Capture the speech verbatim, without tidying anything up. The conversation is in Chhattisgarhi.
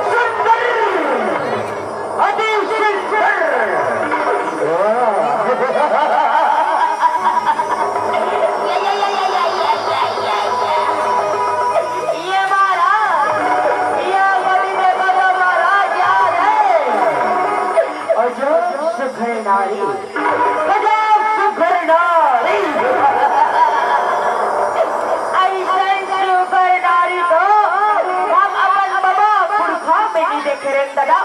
सुंदर, अति सुंदर। ये महाराज, ये बड़ी देवता महाराज यार है। अजब सुघर नारी, गजब सुघर नारी। अइसन सुघर नारी तो हम अपन बबा पुरखा में नहीं देखे रे दादा।